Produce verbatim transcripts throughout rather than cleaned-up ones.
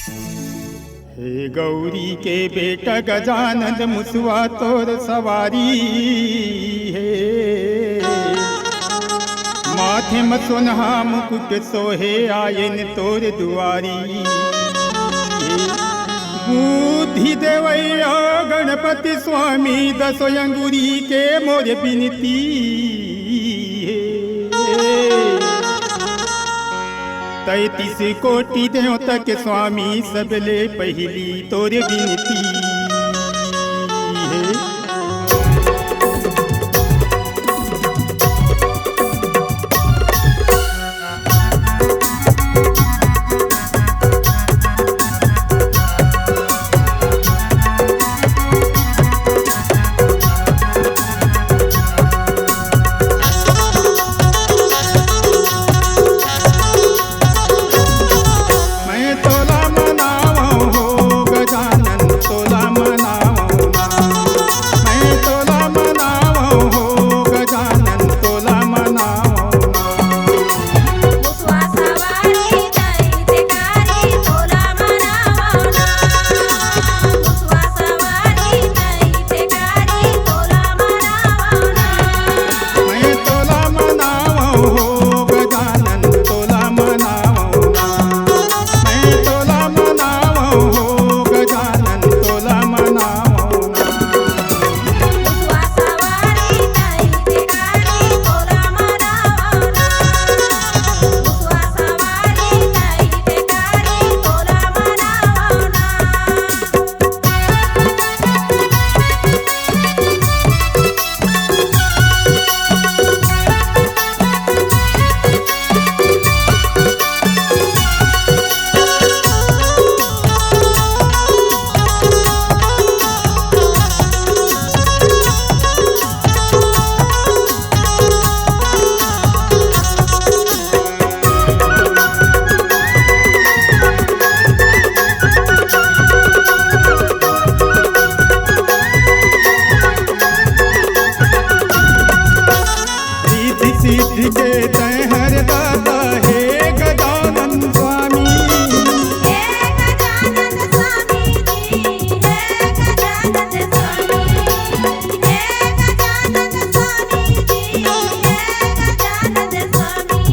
हे गौरी के बेटा गजानन, मुसवा तोर सवारी हे। माथे म सोनहा मुकुट सोहे, आयेन तोर दुआरी हे। बुद्धि देवैया गणपति स्वामी, दसो अंगुरी के मोर बिनती हे। तैंतीस कोटि देवता के स्वामी, सबले पहिली तोर बिनती हे। मैं तोला मनावं हो गजानन, तोला मनावं ना। मैं तोला मनावं हो गजानन, तोला मनावं ना। मुसवा सवारी तैं ते कारी, तोला मनावं ना। मुसवा सवारी तैं ते कारी, तोला मनावं ना। मैं तोला मनावं हो गजानन, तोला मनावं ना। मैं तोला मनावं हो गजानन, तोला मनावं ना। मुसवा सवारी तैं ते कारी, तोला मनावं ना। मुसवा सवारी तैं ते कारी, तोला मनावं ना। रिद्धि सिद्धि के तैं हर दाता हे गजानन स्वामी। हे गजानन स्वामी जी, हे गजानन स्वामी, हे गजानन स्वामी जी, हे गजानन स्वामी।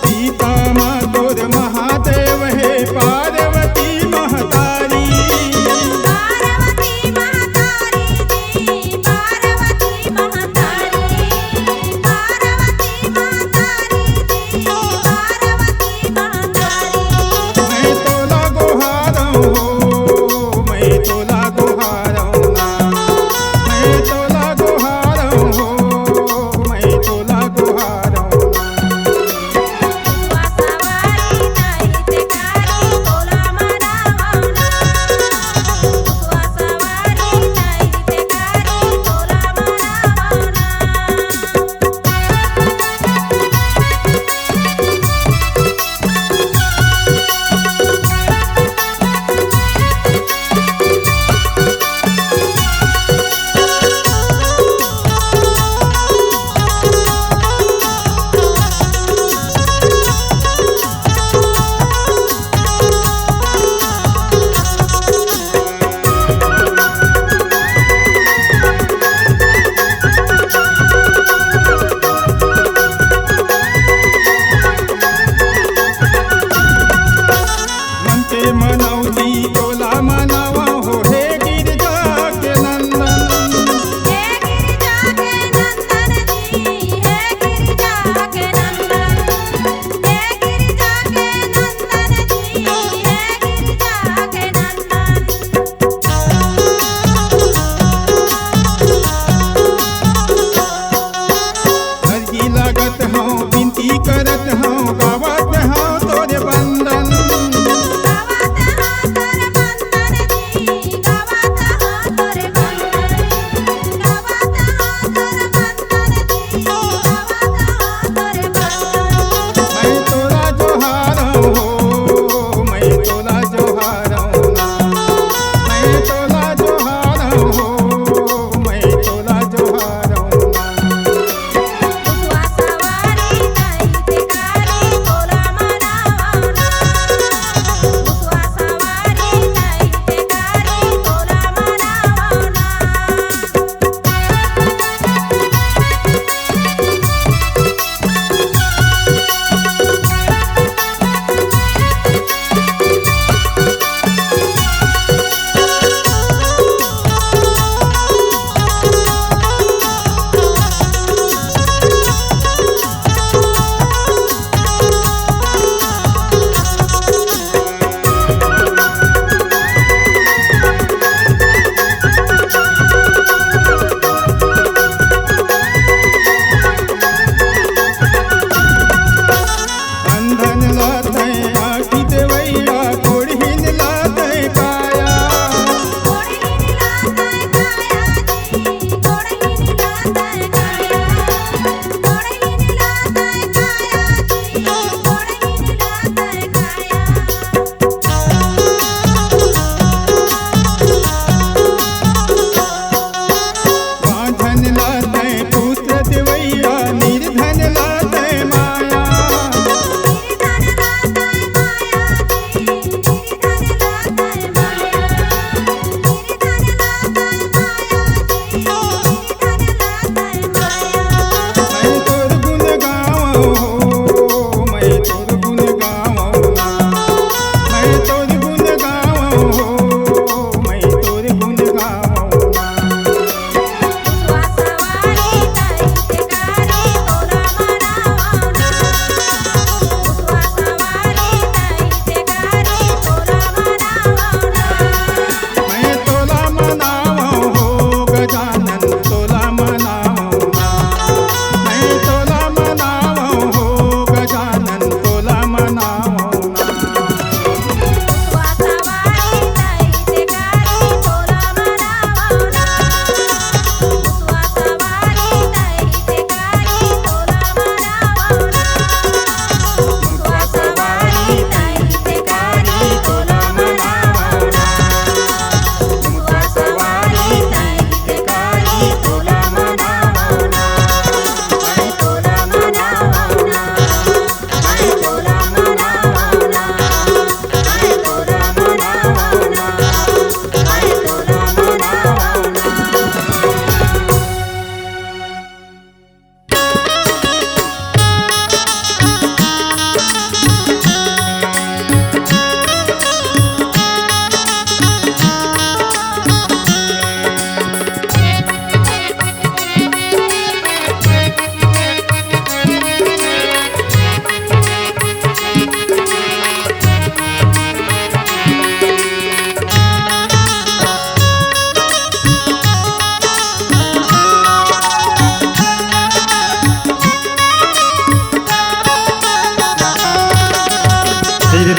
पिता माँ तोर महादेव हे पार्वती महतारी। पार्वती महतारी जी, पार्वती महतारी, पार्वती महतारी जी, पार्वती महतारी। मैं तोला गोहारंव हो, मैं तोला गोहारंव ना। मैं तोला गोहारंव हो, मैं तोला गोहारंव ना। मुसवा सवारी तैं ते कारी, तोला मनावं ना। मुसवा सवारी तैं ते कारी, तोला मनावं ना। मन के मनौती तोला मनावं हो हे गिरजा के नंदन। हे गिरजा के नंदन जी, हे गिरजा के नंदन, हे गिरजा के नंदन जी, हे गिरजा के नंदन। अर्जी लागत हंव, बिनती करत हंव, गावत हंव तोरे बंदन। गावत हंव तोरे बंदन जी, गावत हंव तोरे बंदन। गावत हंव तोरे बंदन जी, गावत हंव तोरे बंदन। मैं तोला जोहारंव हो, मैं तोला जोहारंव ना। मैं तोला जोहारंव हो, मैं तोला जोहारंव ना।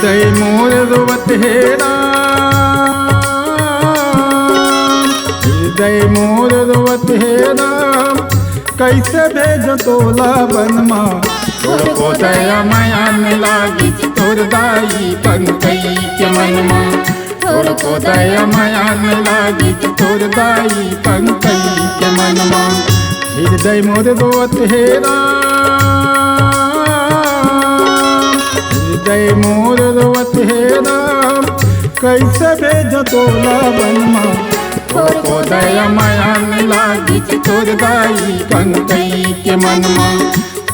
हृदय मोर रोवत हे राम, हृदय मोर रोवत हे राम, कइसे भेजों तोला बन मा। थोड़को दया मया न लागिस तोर दाई कंकई के मन मा, थोड़को दया मया न लागिस तोर दाई कंकई के मन मा। हृदय मोर रोवत हे राम, हृदय मोर रोवत हे राम, कइसे भेजों तोला बन मा। थोड़को दया मया न लागिस तोर दाई कंकई के मन मा,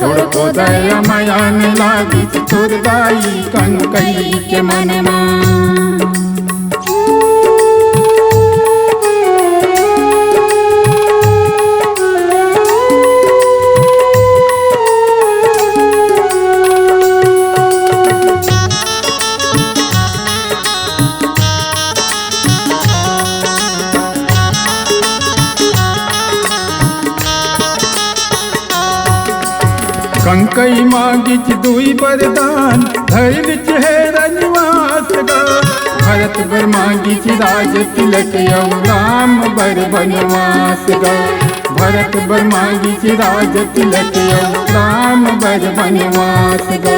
थोड़को दया मया न लागिस तोर दाई कंकई के मन मा। कंकई मांगिस दुई बरदान, धरिस हे रनिवास गा। भरत बर मांगिस राज तिलक अउ राम बर बनवास गा। भरत बर मांगिस राज तिलक अउ राम बर बनवास गा।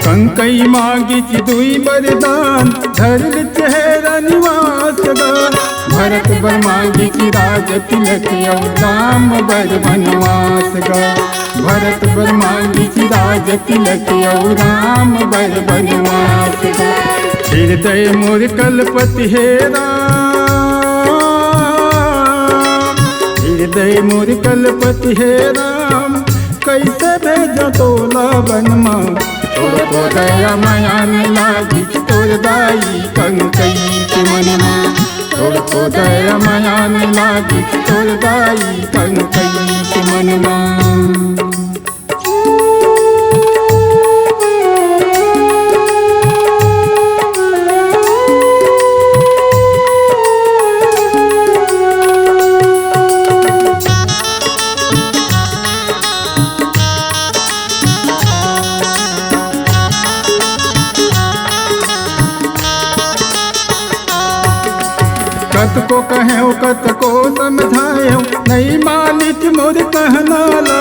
कंकई मांगिस दुई बरदान, धरिस हे रनिवास गा। भरत बर मांगिस राज तिलक अउ राम बर बनवास गा। भरत बर मांगिस राज तिलक अउ राम बर बनवास गा। हृदय मोर कलपत हे राम, हृदय मोर कलपत हे राम, कइसे भेजों तोला बन मा। थोड़को दया मया न लागिस तोर दाई कंकई के मन मा। थोड़को दया मया न लागिस तोर दाई कंकई के मन मा। कतको कहेंव, कतको समझाएंव, नइ मानिस मोर कहना ला।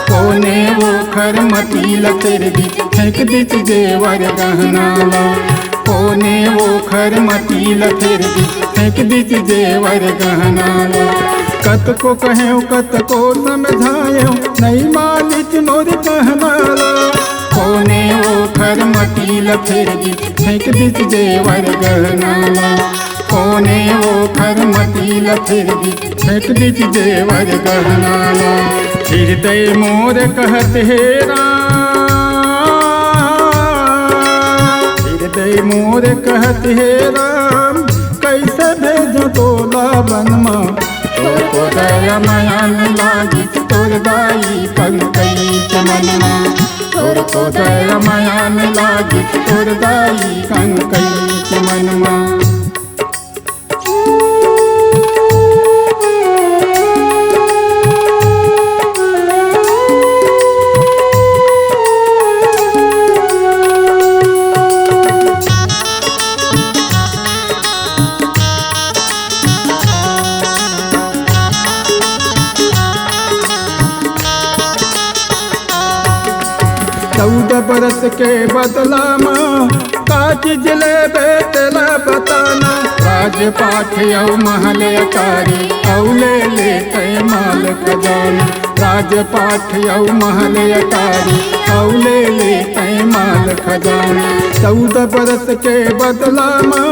कोने ओखर मति ल फेर दिस, फेंक दिस जेवर गहना ला। कोने ओखर मति ल फेर दिस, फेंक दिस जेवर गहना ला। कतको कहेंव, कतको समझाएंव, नइ मानिस मोर कहना ला। कोने ओखर मति ल फेर दिस, फेंक दिस जेवर गहना ला। कोने ओखर मति ल फेर दिस, फेंक दिस जेवर गहना ला। हृदय मोर कहत हे राम, हृदय मोर कहत हे राम, कइसे भेजों तोला बन मा। थोड़को दया मया न लागिस तोर दाई कंकई के मन मा। थोड़को दया मया न लागिस तोर दाई कंकई के मन मा। चौदह बरस के बदला मा का चीज लेबे तेला बताना। राजपाट अउ महल अटारी अउ ले ले तैं माल खजाना। राजपाट अउ महल अटारी अउ ले ले तैं माल खजाना। चौदह बरस के बदला मा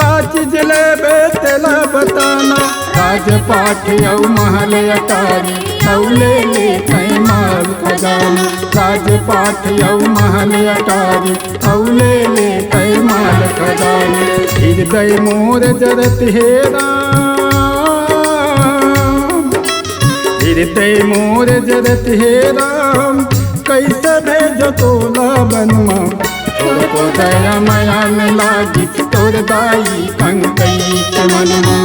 का चीज लेबे तेला बताना। राजपाट अउ महल अटारी अउ ले ले तैं माल खजाना। राजपाट अउ महल अटारी अउ ले ले तैं माल खजाना। हृदय मोर जरत हे राम, हृदय मोर जरत हे राम, कइसे भेजों तोला बन मा। थोड़को दया मया न लागिस तोर दाई कंकई के मन मा।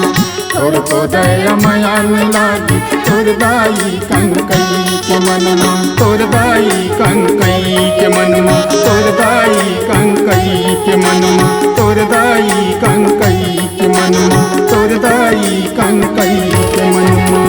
तोर तो दया मया न लागे, तोर दाई कंकई के मनमा, तोर दाई कंकई के मनमा, तोर दाई कंकई के मनमा, तोर दाई कंकई के मनमा, तोर दाई कंकई के मनमा।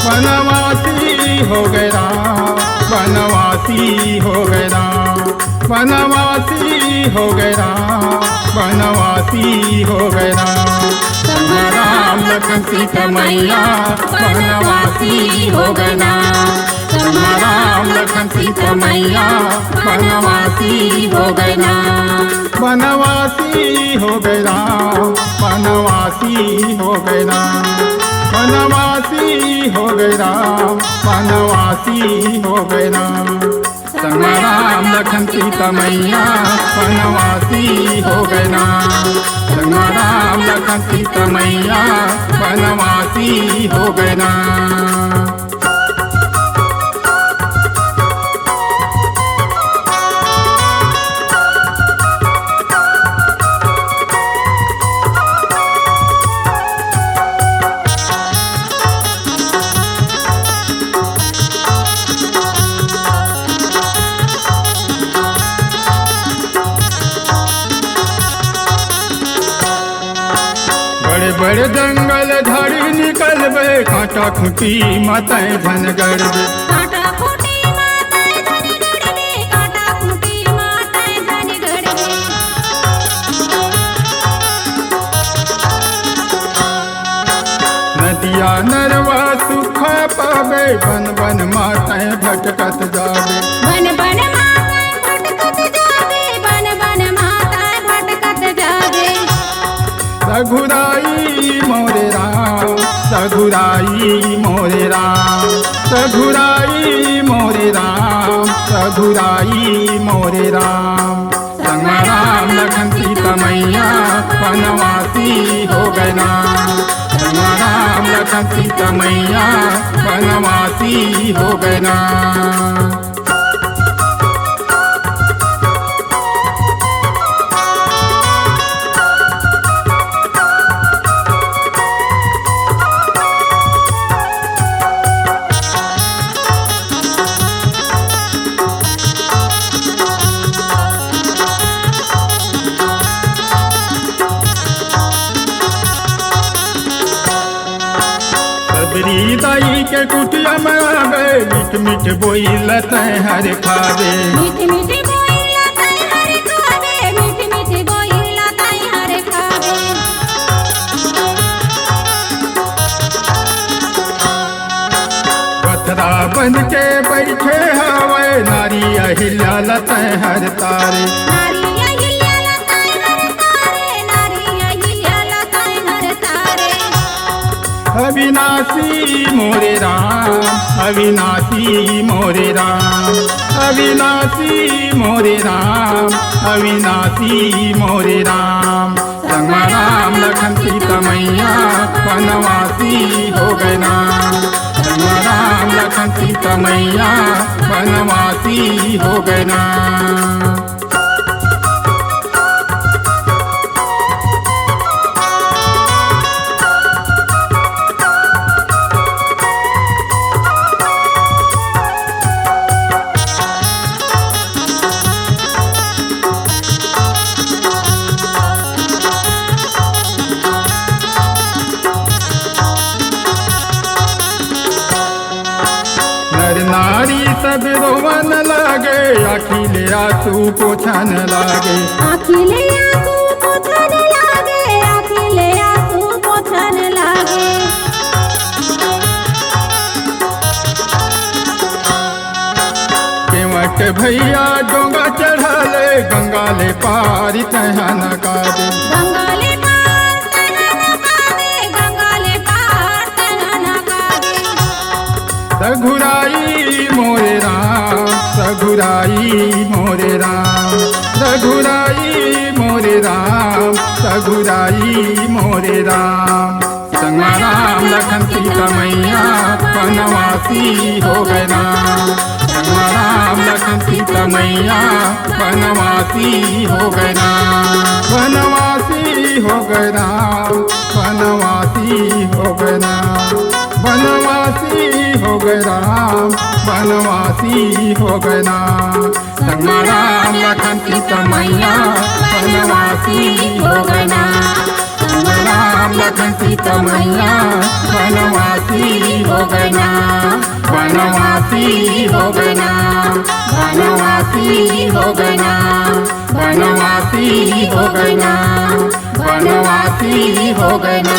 बनवासी हो गए राम, बनवासी हो गए राम, बनवासी हो गए राम, बनवासी हो गए राम। संग म राम लखन सीता मैया बनवासी हो गए ना, संग म राम लखन सीता मैया बनवासी हो गए ना। बनवासी हो गए राम, बनवासी हो गए राम, बनवासी हो गए राम, बनवासी हो गए राम। संग म राम लखन सीता मैया बनवासी हो गए ना, संग म राम लखन सीता मैया बनवासी हो गए ना। बड़े बड़े जंगल झाड़ी निकलबे, कांटा खूंटी म तैं झन गड़बे। कांटा खूंटी म तैं झन गड़बे, कांटा खूंटी म तैं झन गड़बे। नदिया नरवा सुखा पाबे, बन बन म तैं भटकत जाबे। बन बन म तैं भटकत जाबे, बन बन म तैं भटकत जाबे। रघुराई मोरे राम, रघुराई मोरे राम, रघुराई मोरे राम, रघुराई मोरे राम। संग म राम लखन सीता मैया बनवासी हो गए ना, संग म राम लखन सीता मैया बनवासी हो गए ना। सबरी दाई के कुटिया म आबे, मीठ मीठ बोइला तैं हर खाबे। मीठ मीठ बोइला तैं हर खाबे, मीठ मीठ बोइला तैं हर खाबे। पथरा बन के बइठे हवय, नारी अहिल्या ल तैं हर तारे। नारी अहिल्या ल तैं हर तारे, नारी अहिल्या ल तैं हर तारे। अविनाशी मोरे राम, अविनाशी मोरे राम, अविनाशी मोरे राम, अविनाशी मोरे राम। संग म राम लखन सीता मैया बनवासी हो गए ना, संग म राम लखन सीता मैया बनवासी हो गए ना। नर नारी सब रोवन लागे, आँखी ले आंसू पोछन लागे। आँखी ले आंसू पोछन लागे, आँखी ले आंसू पोछन लागे। केवट भैया डोंगा चढ़ाले, गंगा ले पार तैं ह न काबे। गंगा ले पार तैं ह न काबे, गंगा ले पार तैं ह न काबे। रघुराई रघुराई मोरे राम, रघुराई मोरे राम, रघुराई मोरे राम। संगमा राम लखन सीता मैया बनवासी हो गए ना। संगमा राम लखन सीता मैया बनवासी हो गए ना। बनवासी हो गए ना। बनवासी हो गए ना। बनवासी हो गए राम, बनवासी हो गए ना। संगमा राम लखन सीता मैया बनवासी हो गए ना। संगमा राम लखन सीता मैया बनवासी हो गए ना। बनवासी हो गए ना। बनवासी हो गए ना। बनवासी हो गए ना। बनवासी हो गए ना।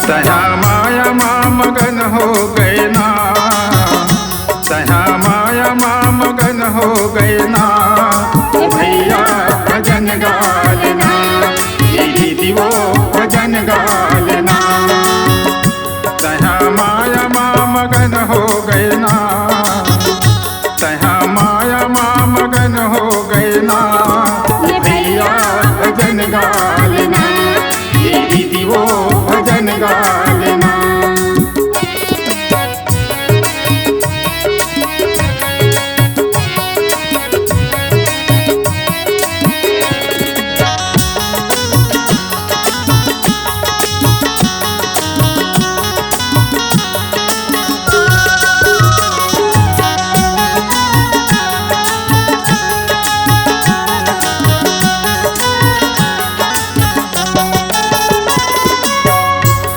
तैहा माया मा मगन हो गए ना। तैहा माया मा मगन हो गए ना। ए भैया भजन गा लेना। ए दीदी वो भजन गा लेना। तैहा माया मा मगन हो गए ना। तैहा माया मा मगन हो गए ना। ए भैया भजन गा लेना। ए दीदी वो भजन गा लेना।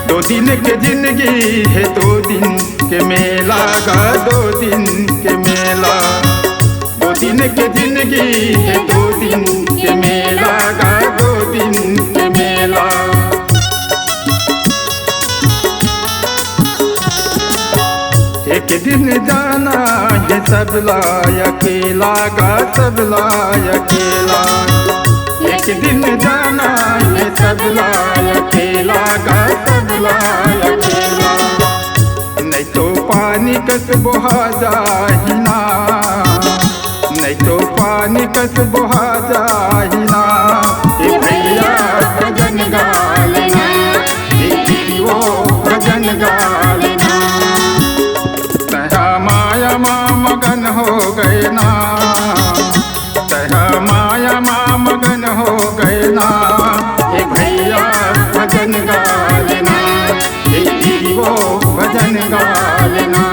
दो दिन के जिंदगी है, दो दिन के मेला गा, दो दिन के मेला। दो दिन के जिंदगी है, दो दिन के मेला गा, दो दिन के मेला। एक दिन जाना है सबला अकेला गा, सबला अकेला। एक दिन जाना है सबला अकेला गा, सबला अकेला। नहीं तो पानी कस बोहा जाही ना। नहीं तो पानी कस बोहा जाही ना। ए भैया भजन गा लेना। ए दीदी वो भजन गा लेना। तैहा माया मा मगन हो गए ना। तैहा माया मा मगन हो गए ना। ए भैया भजन गा लेना। ए दीदी वो भजन गा लेना।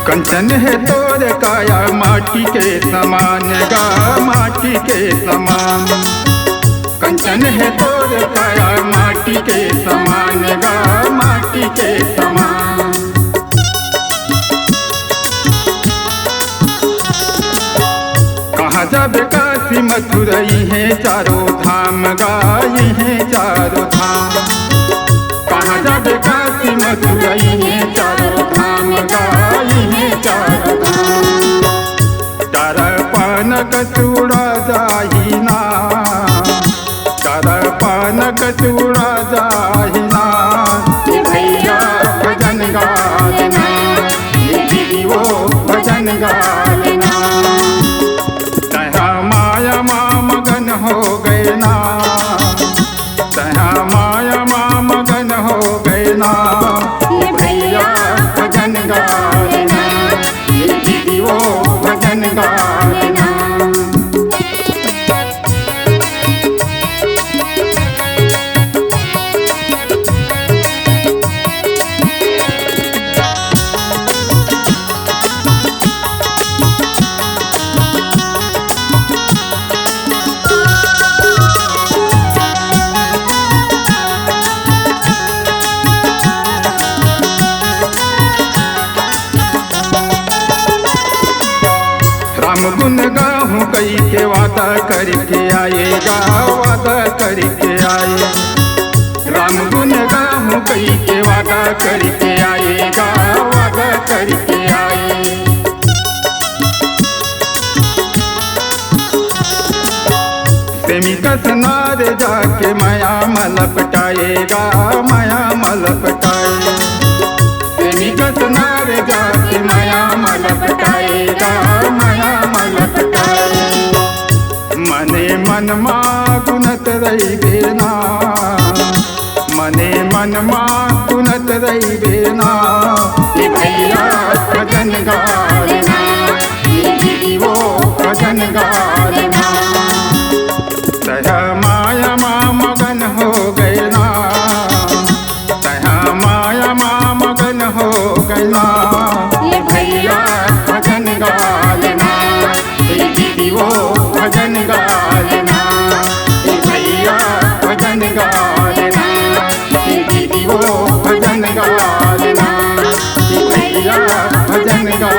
कंचन है तोर काया माटी के समान गा, माटी के समान। कंचन है तोर काया माटी के समान गा, माटी के समान। कहाँ जाबे काशी मथुरा, इहे चारों धाम गा, इहे चारों धाम। कहाँ जाबे काशी मथुरा, इहे चारों धाम गा, इहे चारों धाम। तारा पान कसूड़ा जाही ना। तारा पान कसूड़ा जाही ना। ए भैया भजन गा लेना। ए दीदी वो भजन गा लेना। तैहा माया मा मगन हो गए ना। तैहा माया मा मगन हो गए ना। ए भैया भजन गा लेना। ए दीदी वो भजन गा लेना। गाहूँ कई के वादा करके आए गा, वादा करके आए। राम गुन गाहूँ कई के वादा करके आए गा, वादा करके आए। सेमी कस नार जाके माया म लपटाए गा, माया म लपटाए। सेमी कस नार जाके माया म लपटाए गा, माया म लपटाए। मने मन मा गुनत रहिबे ना, मने मन मा गुनत रहिबे ना, ए भैया भजन गा लेना, ए दीदी वो भजन गा लेना। तैं हा माया मा मगन हो गे ना, तैं हा माया मा मगन हो गे ना, ए भैया भजन गा लेना, ए दीदी वो भजन गा लेना, ए भैया भजन गा लेना, ए दीदी वो भजन गा लेना, ए भैया भजन गा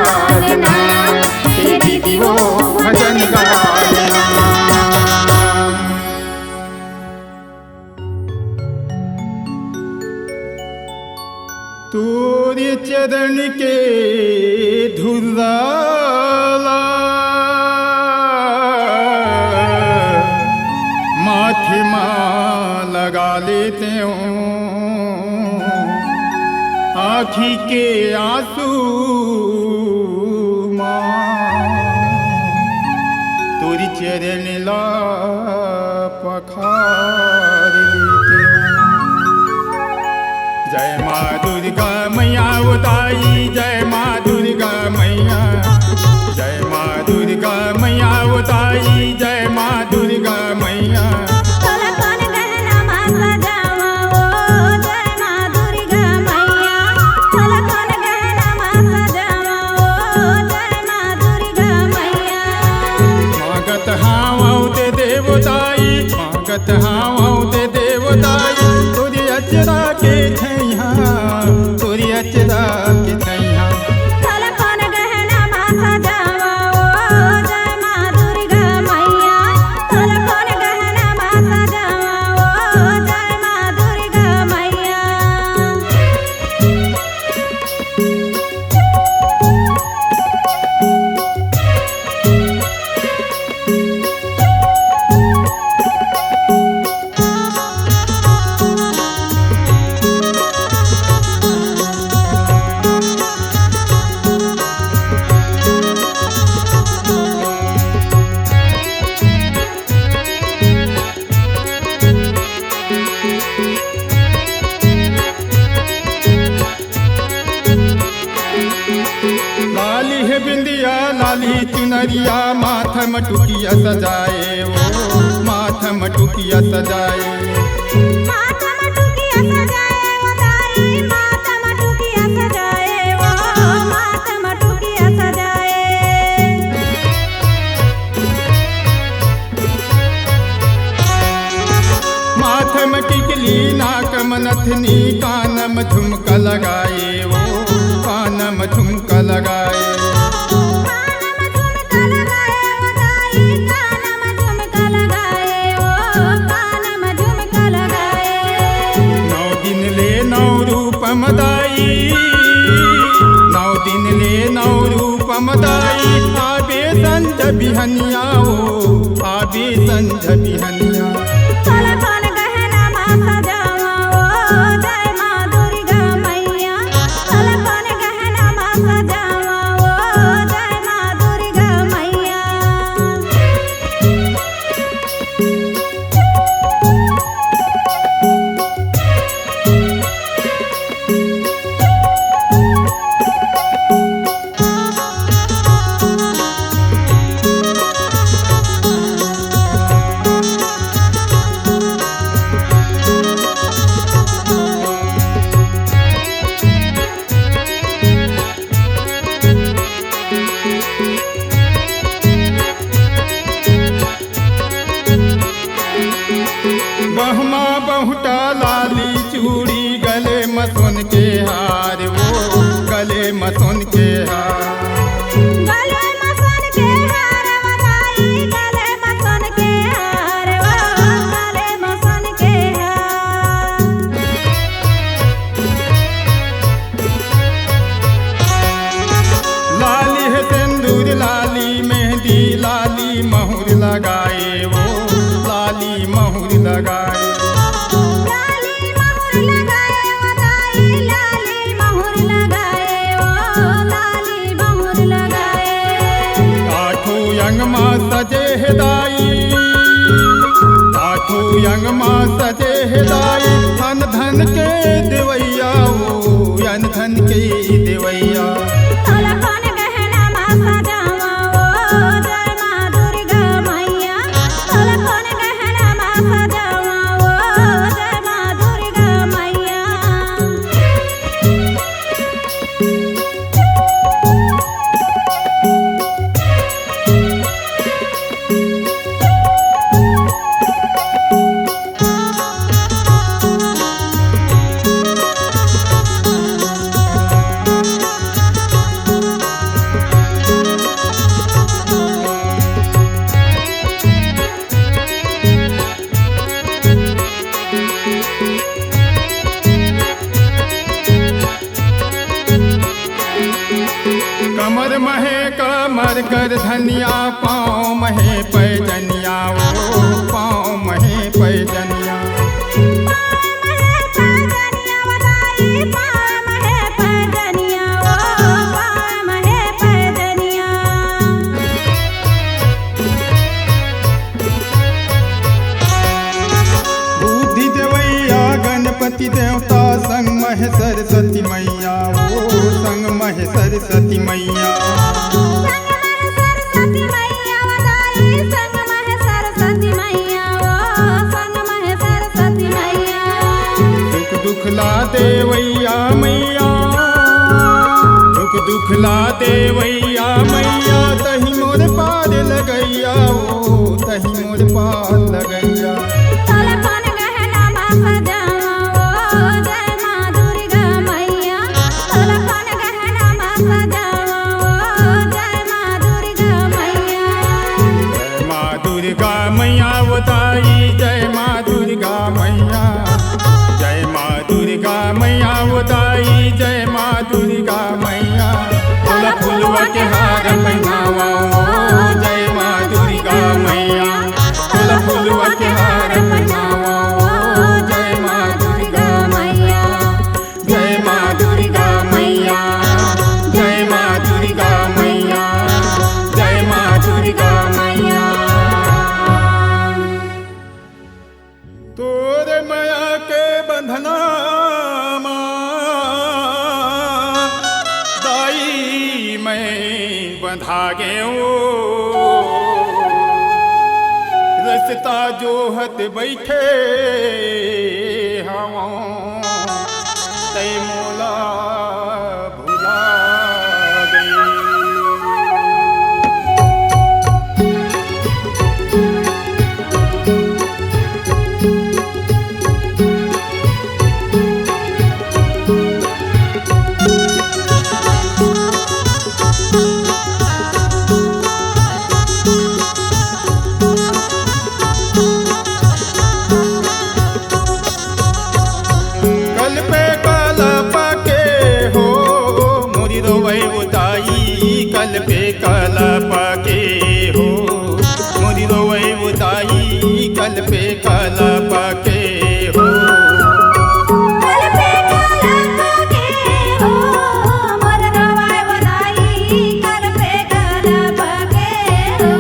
लेना, ए दीदी वो भजन गा लेना। तोरे चरण के धुरा ला माथे मा लगा लेतेंव, आँखी के आँसू मा तोरी चरण ला पखार लेते। जय माँ दुर्गा मैया ओ दाई, जय माँ दुर्गा मैया, जय माँ दुर्गा मैया ओ दाई, जय माँ दुर्गा मैया। तोला कोन गहना मा सजावा ओ जय माँ दुर्गा मैया, तोला कोन गहना मा सजावा ओ जय माँ दुर्गा मैया। मांगत हावं ते देव दाई, मांगत हावं ते देव दाई, तोरी अचरा के छैया, तोरी अचरा के छैया। तोला कोन गहना मा सजावा ओ जय माँ दुर्गा मैया, तोला कोन गहना मा सजावा ओ जय माँ दुर्गा मैया। लाली हे बिंदिया, लाली चुनरिया, माथ म टुकिया सजाए ओ, माथ म टुकिया सजाए। माथ म टुकिया सजाए ओ दाई, माथ म टुकिया सजाए ओ, माथ म टुकिया सजाए। माथ म टिकली, नाक म नथनी, कान म झुमका लगाए ओ, कान म झुमका लगाए। कान म झुमका लगाए ओ दाई, कान म झुमका लगाए ओ, कान म झुमका लगाए। नौ दिन ले नौ रूप म दाई, नौ दिन ले नौ रूप म दाई, आबे संझ बिहनिया ओ, आबे संझ बिहनिया। तोला कोन गहना मा सजावा ओ जय माँ दुर्गा मैया, तोला कोन गहना मा सजावा ओ जय माँ दुर्गा मैया। बहमा बहुटा लाली चूड़ी, गले म सोन के हार ओ, गले म सोन के हार। गले म सोन के हार ओ लगाए। लाली महुर लगाए ओ दाई, लाली महुर लगाए ओ, लाली महुर लगाए। आठों अंग मा सजे हे दाई, आठों अंग मा सजे हे दाई, अन धन के देवैया ओ, अन धन के देवैया। तोला कोन गहना मा सजावा ओ, जय माँ दुर्गा मैया। तोला कोन गहना मा सजावा ओ, जय माँ दुर्गा मैया। कमर महे कमर कर धनिया, पाँव महे पैजनिया ओ, पाँव महे पैजनिया। पाँव महे पैजनिया ओ दाई, पाँव महे पैजनिया ओ, पाँव महे पैजनिया। बुद्धि देवैया गणपति देवता, संग महे सरस्वती मैया ओ, संग महे सरस्वती मैया। संग महे सरस्वती मैया ओ दाई, संग महे सरस्वती मैया ओ, संग महे सरस्वती मैया। सुख दुख ला देवैया मैया, सुख दुख ला देवैया मैया, तही मोर पार लगैया ओ, तही मोर पार लगैया। तोला कोन गहना मा सजावा ओ, जय माँ दुर्गा मैया। तोला कोन गहना मा सजावा ओ, जय माँ दुर्गा मैया। जय माँ दुर्गा मैया ओ दाई, जय माँ दुर्गा मैया। जय माँ दुर्गा मैया ओ दाई, जय माँ दुर्गा मैया। तोला फुलवा के हार पहिनावा ओ, जय माँ दुर्गा मैया। तोला फुलवा के हार पहिनावा ओ, जय माँ दुर्गा मैया। जय माँ दुर्गा मैया, जय माँ दुर्गा मैया, जय माँ दुर्गा मैया। तोरे मया के बंधना मा दाई मैं बंधा गेंव। रस्ता जोहत बइठे हवं, तै मोला भुला गे। कल पे कल पाके हो, मोरी रोवई उदाई, कल पे कल पाके हो, मोरी रोवई उदाई, कल पे कल पाके हो। कल पे कल पाके हो, मोर रोवई उदाई, कल पे कल पाके हो।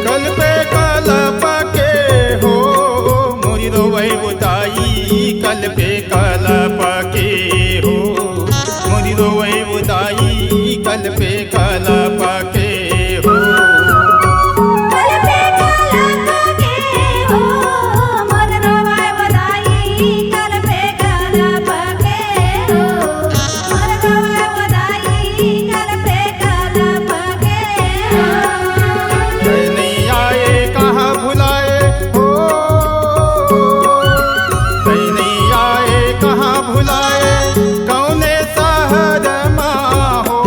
कल पे कल पाके हो, मोरी रोवई उदाई, कल पे कल पाके हो, मोरी रोवई उदाई, कल पे कल पाके हो। कल पे कल पाके हो, मोर रोवई उदाई, कल पे कल पाके हो। तै नइ आए कहाँ भुलाए हो, तै नइ आए कहाँ भुलाए, कौने सहर मा हो।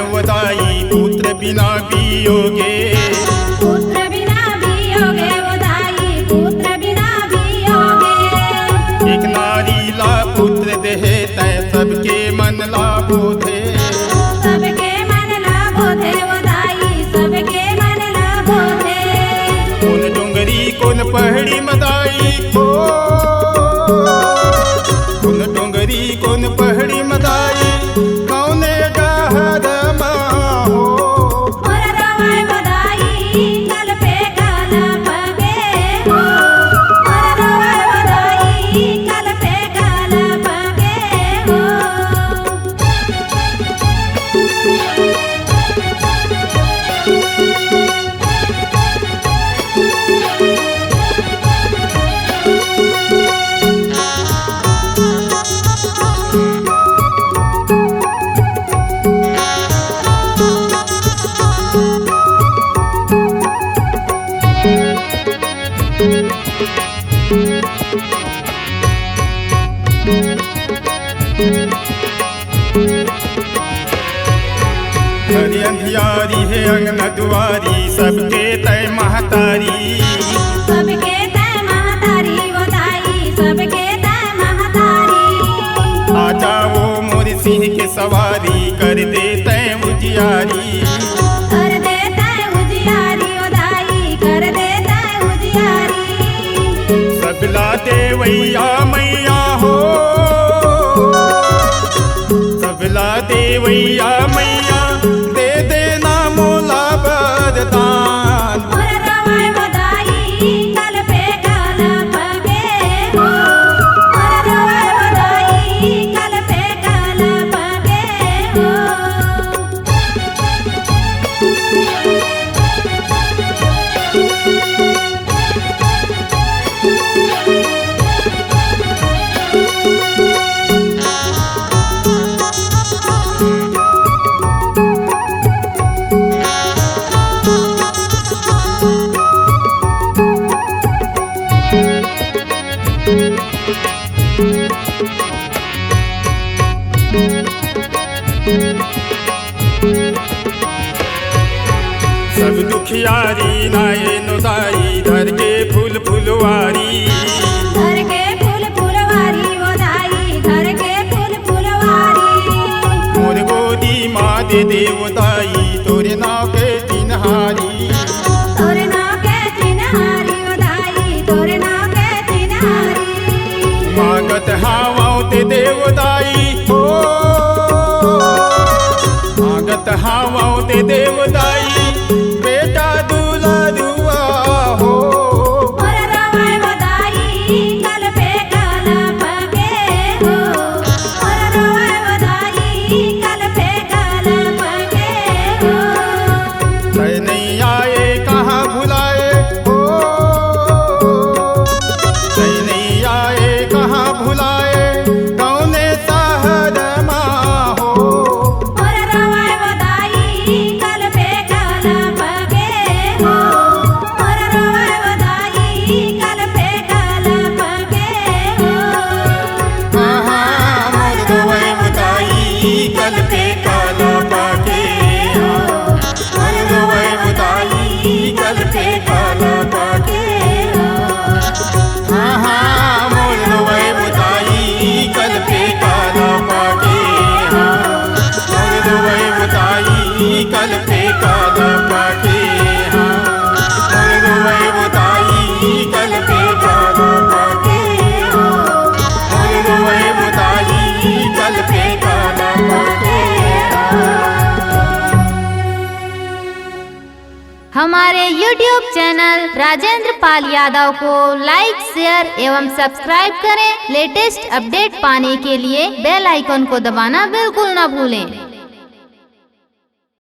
वो दाई पुत्र बिना वियोगे। पुत्र बिना वियोगे वो दाई, पुत्र बिना वियोगे। एक नारी ला पुत्र देहे तै सबके मन ला बोधे। सबके मन ला बोधे वो दाई, सबके मन ला बोधे। कोन डोंगरी कोन पहाड़ी म दाई हो, कोन डोंगरी कोन पहाड़ी म दाई, कौने डहर म हो। मोर रोवय वो दाई, कलपे कलप गे हो। मोर रोवय वो दाई, कलपे कलप गे हो। घरी अंधियारी हे अंगना दुआरी, सबके तै महतारी। सबके तै महतारी वो दाई, सबके तै महतारी। आजा वो मोर सिंह के सवारी, कर दे तै उजियारी। कर दे तै उजियारी ओ दाई, कर दे तै उजियारी। सबला देवैया मैया हो, सबला देवैया मैया, दे देना मोला वरदान। मोर रोवय वो दाई, कलपे कलप गे हो। मोर रोवय वो दाई, कलपे कलप गे हो। सब दुखियारी नाए नोदाई, धर के फूल फुलवारी। धर के फूल फुलवारी ओ दाई, धर के फूल फुलवारी। मोर गोदी मा दे देव दाई, तोरे नाव के चिन्हारी। तोरे नाव के चिन्हारी ओ दाई, तोरे नाव के चिन्हारी। मांगत हावं ते देव दाई हो, मांगत हावं ते देव दाई, बेटा दुलारुआ हो। मोर रोवय वो दाई, कलपे कलप गे हो। मोर रोवय वो दाई, कलपे कलप गे हो। तै नइ आए कहाँ भुलाए हो, तै नइ आए कहाँ भुलाए, कौने शहर मा हो। मोर रोवय वो दाई, कलपे कलप गे हो। मोर रोवय वो दाई, कलपे कलप गे हो। आहा, मोर रोवय वो दाई, कलपे कलप गे हो। मोर रोवय वो दाई, कलपे कलप गे हो। हाँ, हाँ, मोर रोवय वो दाई, कलपे कलप गे हो। मोर रोवय वो दाई, कलपे कलप गे हो। मोर रोवय वो दाई, कलपे कलप गे हो। मोर रोवय वो दाई, कलपे कलप गे हो। हमारे YouTube चैनल राजेंद्र पाल यादव को लाइक, शेयर एवं सब्सक्राइब करें। लेटेस्ट अपडेट पाने के लिए बेल आइकन को दबाना बिल्कुल ना भूलें।